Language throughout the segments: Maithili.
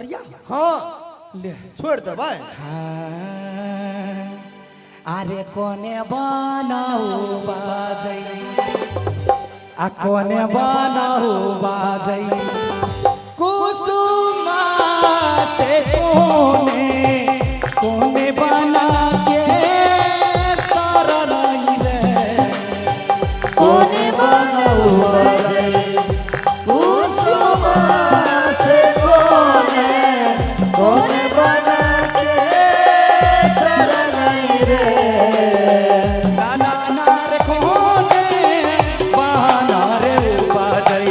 पमरिया। हाँ। ले। छोड़ देबै। हाँ, अरे कोने बनाऊ बाजै आ कोने बनाऊ बाजै कुसुमा से कोने कोने बना के शरण रे। कोने बनाऊ बाजै कुसुमा से कोने कोने बना के शरण रे। लाला नार कोने बना रे बाजै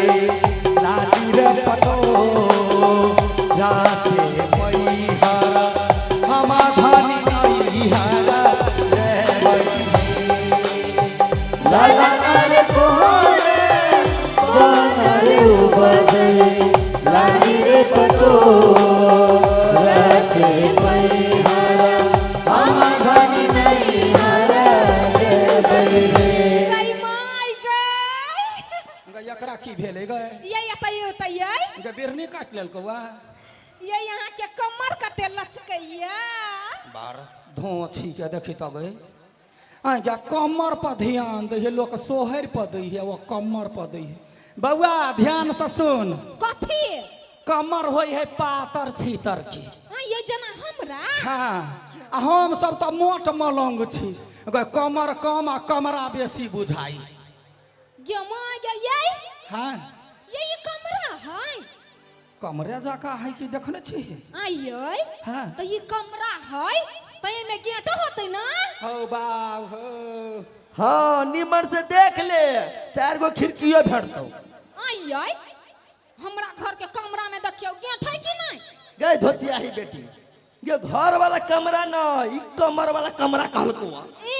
लाली रे पटो जासे मैहर हम धनी नैहर रे। लाला रे कोने बना रे बाजै लाली रे पटो रसे मैहर हम धनी नैहर रे। गई माय गई। गई, एकरा की भेलै गए? ये एतै ओतै ये। गई, बिरनी काटि लेलकौ वा? ये यहाँ के कमर कते लचकैया। बार धोछी के देखी तऽ गई आ कमर पर ध्यान दै है लोक, सोहर पर दै है, वो कमर पर दै है। बौआ, ध्यान से सुन। कथी? कमर होइ है पातर छीतर की। हाँ, ये जना हमरा। हाँ, आ हम सब तऽ मोट मलंग छी गई, कमर कम आ कमरा बेसी बुझाई। गे माय गे, ये। हाँ। ये कमरा है? कमरे जका है कि देखने छी। आइए। हाँ। तो ये कमरा है तो एमे गेटो होतै ना? हो बाब हो। हाँ, निमन से देख ले, चार गो खिड़कियो भेटतौ। आइए, हमरा घर के कमरा में देखियो, गेट है कि नहीं? गए धोचियाही बेटी, ये घर वाला कमरा न, ई कमर वाला कमरा कहलको। ए,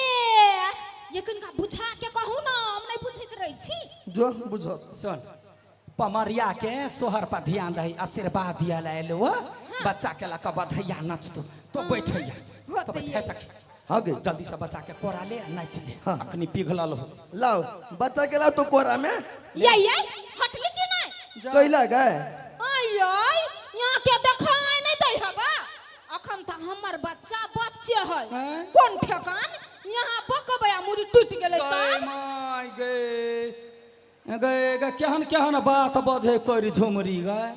ये कनिका बुझा के कहू ना, हम नहीं बुझैत रहै छी। जो बुझत। सुन, पमरिया के सोहर पर ध्यान रही, आशीर्वाद दिया ला एलो, बच्चा के लऽ कऽ बधैया नचतो तो बैठैया तो बैठे सखी। हाँ गे। जल्दी से बच्चा के कोरा ले आ नाच ले। हाँ। अखनी पिघलल हो। लाओ, बच्चा के लाओ तो कोरा में। ये हटली कि नहीं? कैला गए? आइए, यहाँ के देखाय नहीं दै हबा, अखन तऽ हमर बच्चा बच्चे है। हैं? कोन ठेकान, यहाँ बकबै आ मुड़ी टूटि गेलै गए तऽ। My गए गए गए, केहन केहन बात बजै करि झुमरी गए।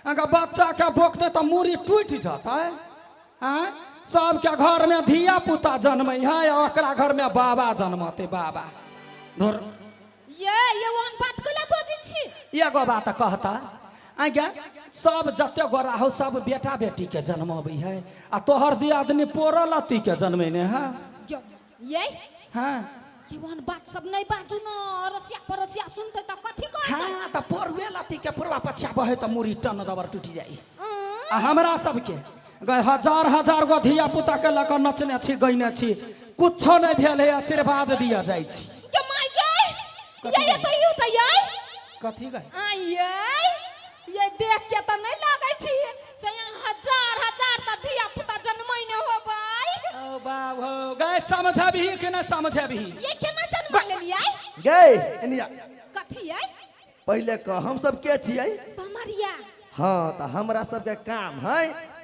अगर बच्चा के बोकते तऽ मूड़ी टूटि जेतै। आँय, सबके घर में धिया पुता जन्मै है आ ओकरा घर में बाबा जन्मतै बाबा धुर। ये ओहन बात कैला बजै छी? एगो बात कहता आज्ञा, सब जते गोरा हो सब बेटा बेटी के जन्मबै है आ तोहर दियादनी पोरल अथी के जन्मेने है। ये। हाँ। ये ओहन बात सब नहीं बाजू न, रसिया पड़ोसिया सुनते तऽ कथी कहतै? हाँ, तऽ पोरुए लत्ती के पुरवा पछिया बहे तऽ मूड़ी टन दबर टूटि जाइ। आ हमरा सबके गए हजार हजार गो धिया पुता के लऽ कऽ नचने छी, गयने छी, कुछो नहि भेल है, आशीर्वाद दिया जाइ छी। गे my गे, ये तऽ you तऽ ये। कथी गए? आइए, ये देख के तऽ नहीं लगै छी से यहाँ हजार हजार तऽ धिया पुता जन्मै ने होबै। ओ बाब हो गए, समझबही कि नहि समझबही? ये केना जन्मा लेलियै? गए एनिया। कथी है? पहिले कह, हम सब के छियै? पमरिया। हाँ, तऽ हमरा सबके काम है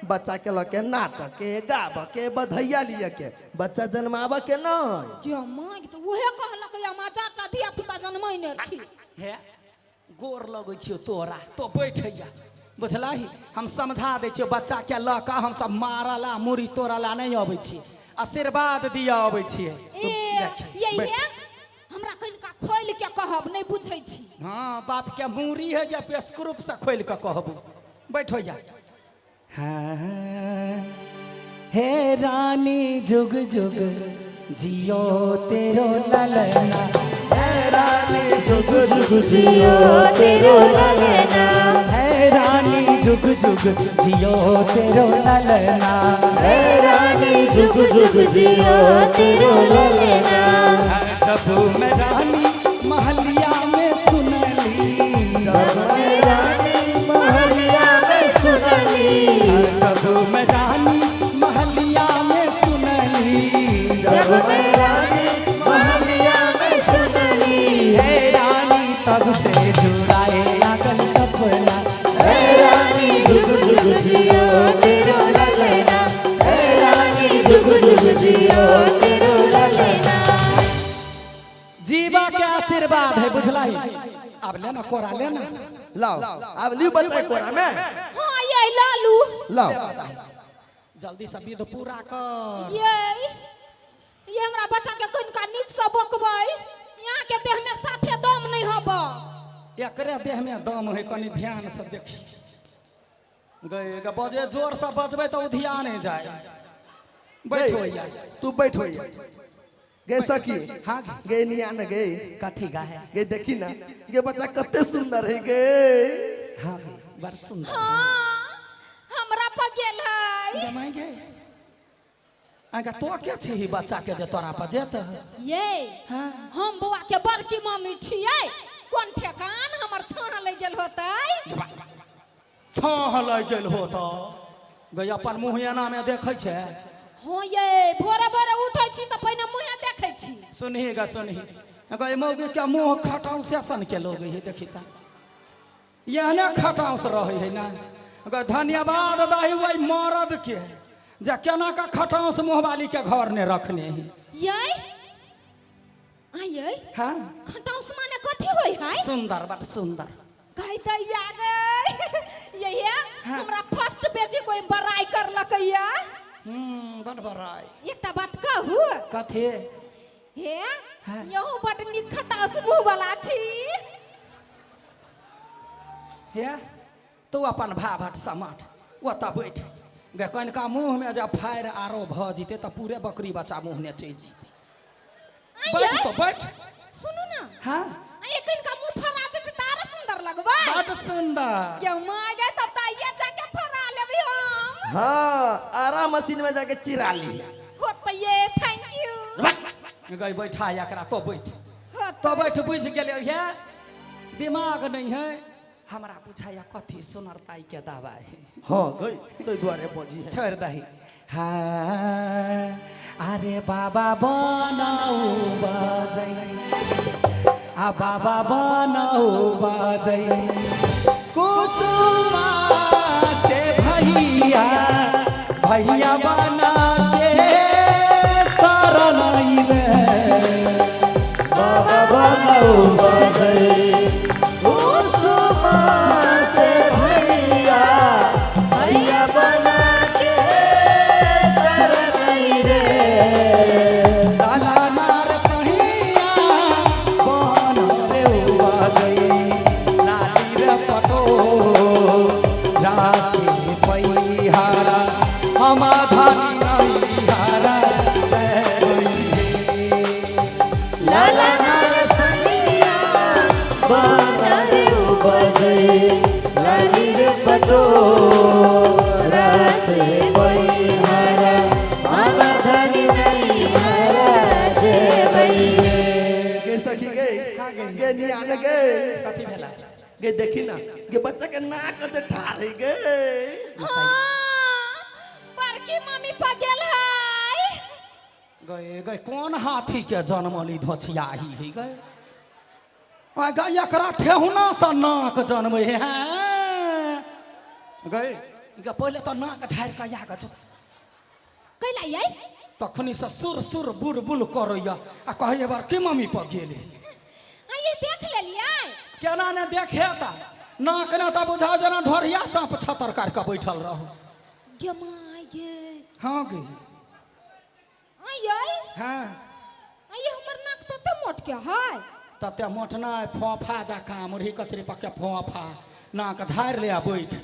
बच्चा के लऽ के नाच के, गाब के, बधैया लिय के, बच्चा जन्माबऽ के नहीं। गे my, तऽ उहे कहलक या मजा तऽ धिया पुता जन्मै ने छी। हे, गोर लगै छियौ तोरा, तो बैठ जा, बुझलही? हम समझा दै छियौ, बच्चा के लऽ कऽ हम सब मारला मूड़ी तोड़ला नहि अबै छी, आशीर्वाद दिअ अबै छियै। ए। देखी। ये हे, हमरा कनिका खोलि के कहब, नहीं बुझै छी। हाँ, बाप के मूड़ी है जे पेस्क्रूप से खोलि कऽ कहबू। बैठो जा। हाँ, हे रानी जुग जुग जियो तेरो ललना। हे रानी जुग जुग जियो तेरो ललना। हे रानी जुग जुग जियो तेरो ललना। हे रानी जुग जुग जियो तेरो ललना। जब मैं रानी महलिया में सुनली। जब मैं रानी महलिया में सुनली। जब मैं रानी महलिया में सुनली। जब मैं रानी महलिया में सुनली। हे रानी, तब से जुड़ाए लागल सपना। हे रानी जुग जुग जियो। जियो तेरो ललना, हे रानी जुग जुग जियो तेरो ललना। जीवा के आशीर्वाद है बुझलाई। अब लेना कोरा लेना। लाओ अब लियो बच्चा कोरा में। हाँ ये लालू। लाओ जल्दी से विध पूरा कर। ये हमरा बच्चा के कनिका नीक से बकबै, यहाँ के देह में साफे दम नहीं हब। एकरे देह में दम है, कनी ध्यान से देखी गए गे बजे जोर से बजबै तो ध्यान नहीं जाए। बैठो यार तू बैठो यार। गे सखी। हाँ। गे निया न गे। कथी गाहे? गे देखी ना गे बच्चा कते सुंदर है गे। हाँ बड़ सुंदर। हाँ हमरा पर गेल है। जमाई गे आगा तो के छी बच्चा के जे तोरा पर जेत? ये हाँ हम बौआ के बड़की मम्मी छियै, कोन ठेकान हमर छाह लग गेल होतै? छाह लग गेल होता गई अपन मुँह एना में देखै छै। हाँ ये भोरे भोरे उठै छी तऽ पहिने मुँहे देखै छी। सुनही गा सुनही गई मौगी के मुँह खटाउस सन के लोग है, देखी ता एहने खटाउस रहै है ना। गई धन्यवाद दही वही मरद के जे केना का खटाउस मुँहवाली के घर ने रखने है। ये आये हाँ खटाउस माने कथी होय है? सुंदर बड़ सुंदर। कहि तऽ या गई ये हाँ। हमरा फर्स्ट बेजी कोई बड़ाई करलकै या। बड़ बड़ाई। एकटा बात कहू? कथी? हे हाँ। यहू बड नीक खटाउस मुँह वाला छी। हे तू अपन भाभट समाठ ओतऽ बैठ गे, कनिका मुँह में जब फायर आरो भऽ जीते तऽ पूरे बकरी बच्चा मुँह ने चलि जीते। बैठ तो बैठ। सुनू ना। हाँ ये कनिका मुँह फरा जेतै तऽ आरो सुंदर लगबै। बड़ सुंदर। क्यों माँ गए तब तऽ आइए जाके फरा लेबै हम। हाँ आरा मशीन में जाके चिरा ली। होतै ये thank you. गई बैठा एकरा तो बैठ होतै। तो बैठ। बुझि गेलै हे दिमाग नहीं है हमरा, बुझाइया कथी सुनरताई के दवाई है। हाँ गई तो दुआरे पहुंची है। छोड़ दही। हाँ अरे बाबा बनाऊ बजै आ बाबा बनाऊ बजै कुसुमा से भैया भैया बना के शरण अइबे। बाबा बनाऊ बजै कुसुमा से भैया भैया बना के शरण रे। लाला नार सहिया बन रे बजै लाली रे पटो राशि पैहारा हम धानी नैहारा। लाला नरसैया बनरे उपजै लाली रे पटोरा से बैहारा मामा धनी नैहारा जेबै। गे सखी गे गे निया न गे। कथी भेला? गे देखी ना गे बच्चा के नाक कते ठाढ़ है गे। हाँ बड़की मम्मी पर गेल है। गए गए कौन हाथी के जन्मली धोछियाही है गए आ गए एकरा ठेहुना से नाक जन्मै है। गए गे पहिले तऽ नाक झाड़ि कऽ या गो। कैला ये? तखनी से सुर सुर बुल बुल करैया आ कहैया बड़की मम्मी पर गेल है। आ ये देख लेलियै? केना ने देखेता नाक ने तऽ बुझाउ जेना ढोरिया साँप छतर काटि कऽ बैठल रहू। गे my गे। हाँ गे। आ ये हाँ आ ये हमर नाक तते मोट के है? तते मोट नहि, फोफा जकाँ मुरही कचरी पक्के फोफा। नाक झाड़ि ले आ बैठ।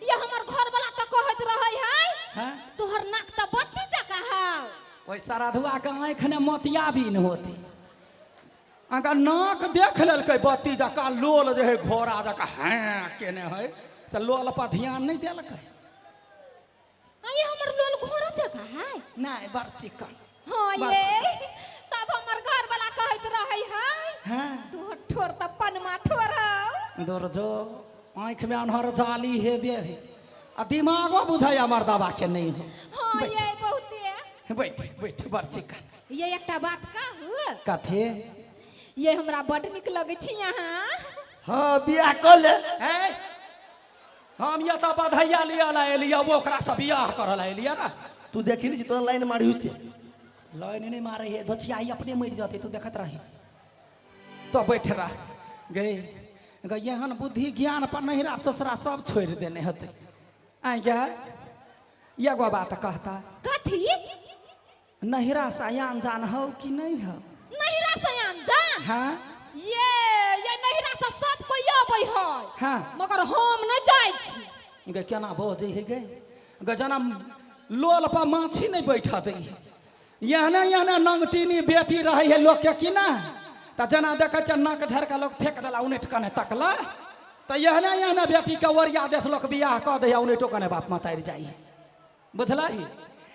ये हमर घर वाला तऽ कहैत रहै है हाँ तोहर नाक तऽ बत्ती जकाँ हौ। ओहि सरधुआ के आँखि ने मोतियाबिन होती, अगर नाक देख लेलकै बत्ती जकाँ लोल जे है घोड़ा जकाँ हाँ केने है से लोल पर ध्यान नहि देलकै। आ ये हमर लोल घोड़ा जकाँ है? नहि बड़ चिकन। हाँ बड़ ये तब हमर घर वाला कहैत रहै है हाँ तोहर ठोर तऽ पनमा ठोर हौ। दूर जो आँखि में अन्हर जाली हेबे है आ दिमागो बुझाइया मर्दाबा के नहीं है। हाँ ये बहुते। बैठ बैठ बड़ चिकन। ये एकटा बात कहू? कथी? ये हमरा बड नीक लगै छी अहाँ। हाँ बियाह कर ले। है हम ये तऽ बधैया लिअ ला एलियै, ओ ओकरासँ बियाह करऽ ला एलियै ना। तू देखी नहीं छी, तोरा लाइन मारी से। लाइन नहीं मारे है धोचिया, अपने मरि जतै, तू देखत रही। तो बैठ रह गए गे, एहन बुद्धि ज्ञान पर नहिरा ससुरा सब छोड़ि देने हेतै। आइ गे एगो बात कहता। कथी? नहिरा से आन जान हौ कि नहीं हौ? नहिरा से आन जान? हाँ। ये नहिरा से सब कोई अबै है। हाँ। मगर हम नहीं जाइ छी। गे केना बजै है गे? गे जेना लोल पर माछी नहीं बैठऽ दै है। एहने एहने नंगटीनी बेटी रहै है लोकके कि ना, तऽ जेना देखै छियै नाक झाड़ि कऽ लोक फेक देला, उनटि कऽ नहि तकला, तऽ एहने एहने बेटीके ओरिया देश लोक बियाह कऽ दै है, उनटो कऽ नहि बाप मतारि जाइ है। बुझलही?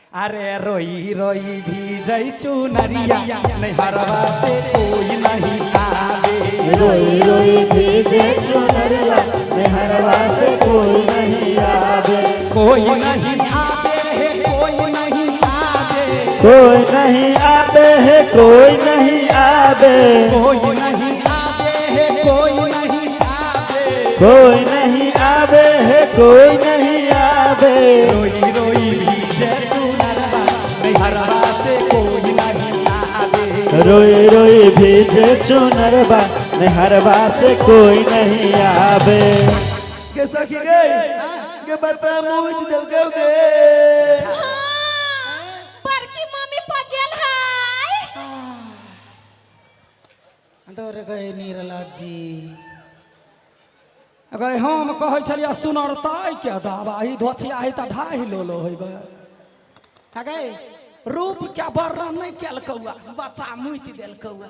अरे रोई रोई भीजै चुनरिया, नैहरवा से कोई नहीं आवे। रोई रोई भीजे चुनरिया, नैहरवा से कोई नहीं आवे। कोई नहीं आवे है, कोई नहीं आवे। कोई नहीं आवे है, कोई नहीं आवे। कोई नहीं आवे है, कोई नहीं आवे। कोई नहीं आवे है, कोई नहीं आवे। रोई रोई भीजे चुनरवा, नैहरवा से कोई नहीं आवे। रोई रोई भीजे चुनरवा, नैहरवा से कोई नहीं आवे। के सखी गे, के बच्चा मुँह दिल के गे। हाँ, बड़की मम्मी पर गेल है। दौड़ गए निर्लज्जी गए। हम कहै छलियै सुनरताइ के दावा, ई धोछिया है तऽ ढाई लोलो होइ गए। गए रूप के वर्णन नहीं केलकौआ, बच्चा मुति देलकौआ।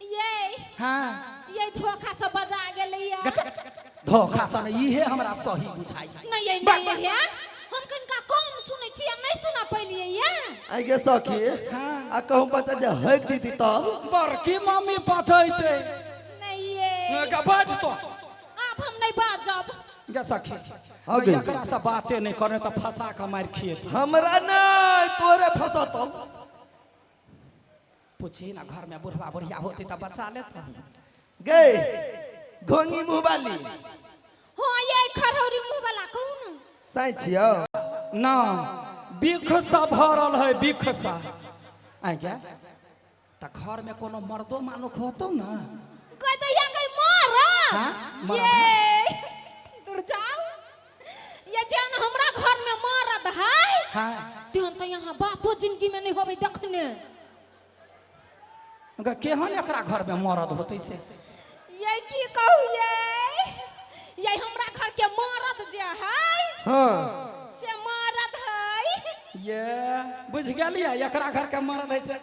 ये हाँ। ये धोखा से बजा गेलैया। धोखा सन इहे हमरा सही बुझाइ। नहीं ये नहीं ये, हम कनिका कम सुनै छी, हम नहीं सुना पैलियै ये। आई गे सखी, आ कहूँ बच्चा जे हक दीदी तब बड़की मम्मी बचैते। नहीं ये बैठ तो। आब हम नहीं बाजब। गे सखी। हाँ गे। एकरा से बाते नहीं करे तऽ फंसा के मारि खिएतौ। हमरा नहीं, तोरे फंसतौ। पूछी ना, घर में बुढ़वा बुढ़िया होती तऽ बचा लेता। गे घोंगी मुँह वाली। हाँ ये खरौरी मुँह वाला कहू ना। साई छियौ। ना बिख सा भरल है, बिख सा। आइ गे तऽ घर में कोनो मर्दो मानुख होतौ ना? कह दैया गई मरद। हाँ, मरद। ये दूर जाओ, ये जन हमरा घर में मरद है। हाँ। तेहन तो यहाँ बापो जिंदगी में नहीं होबे देखने। गे केहन एकरा घर में मरद होतै से? ये की कहू, ये हमरा घर के मरद जे है। हाँ। से मरद है। ये बुझ गेलियै, एकरा घर के मरद है से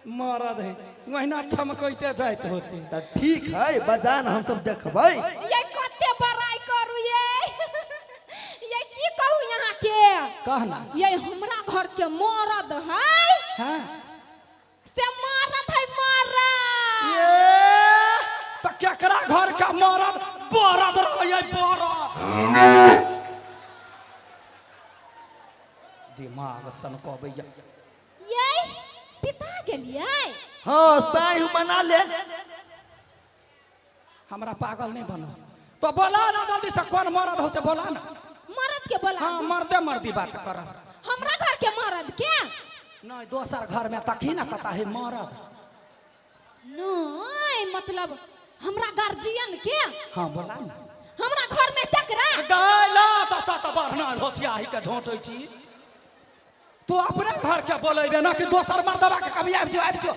मरद है, ओहिना छमकैते जाइत होतै। तऽ ठीक है, बजान हम सब देखबै। ये कते बड़ाई करू, ये की कहू यहाँ के। कहना। ये हमरा घर के मरद है। हाँ। से मरद है मरद। ये तऽ केकरा घर के मरद बरद रहै बरद? दिमाग सनकबैया। ये पिता गेलियै। हाँ साई हूँ मना ले। हमरा पागल नहीं बनो तो बोला ना जल्दी से, कौन मरद हो से बोला ना। मरद के बोला? हाँ, मर्दे मर्दी बात कर। हमरा घर के मरद के? नहीं, दोसर घर में तखी ना कता है मरद। नहीं, मतलब हमरा गार्जियन के। हाँ बोला ना। हमरा घर में तकरा गायला दशा तऽ बढ़ना होशिया ही के झोंटै छी। तू अपने घर के बोलेबे ना कि दोसर मर्दबा के कभी आबि जो आबि जो?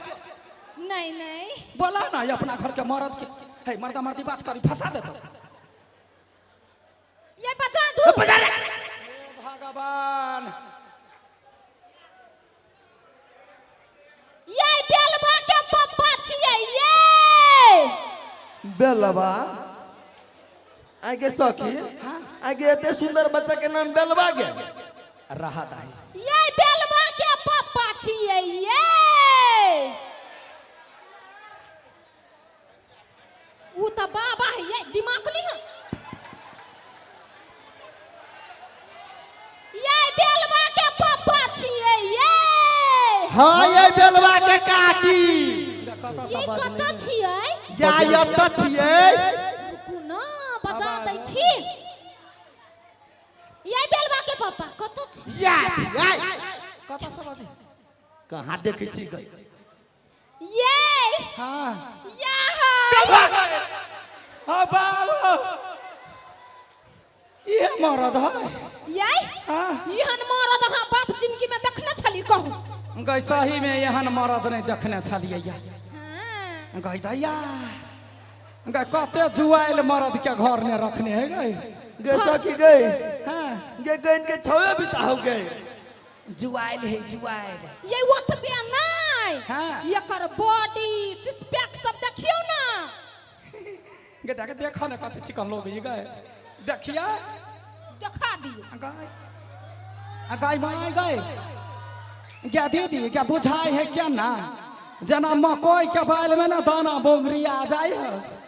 नहीं नहीं। बोला ना ये अपना घर के मर्द के। हे मर्दा मर्दी बात करी, फंसा देतो। ये बचा दू। भगवान। ये बेलबा के पप्पा छियै ये। बेलवा? आगे सखी, आगे एते सुंदर बच्चा के नाम बेलवा गे? राहत आई। ये बेलबा के पप्पा छियै ये। उ तऽ बाबा है, ये दिमाग नहीं है। ये बेलबा के पप्पा छियै ये। हाँ ये बेलवा के काकी। ये कतऽ छियै? या एतऽ छियै। रुकू ना, बजा दै छी। पापा कतऽ छी या आय कतऽ से बजै कहाँ देखै छी गई ये हाँ या है हाँ बाबू ये मरद है ये हाँ। एहन मरद अहाँ बाप जिंदगी में देखने छली कहू गई सही में एहन मरद नहीं देखने छलियै या हाँ। गई दैया गई कते जुआइल मरद के घर ने रखने है गई गे सखी गई हाँ गे गइन के छवे बिता हो गए जुआइल है जुआइल ये ओतबे नहि हाँ। एकर बॉडी सिक्स पैक सब देखियौ ना गे देख देखा ने कते चिकन लोग ये गए देखिया देखा दियौ गए आ गई माय गए क्या दीदी क्या बुझाई है क्या ना जना मकई के बाल में ना दाना बोंगरी आ जाए है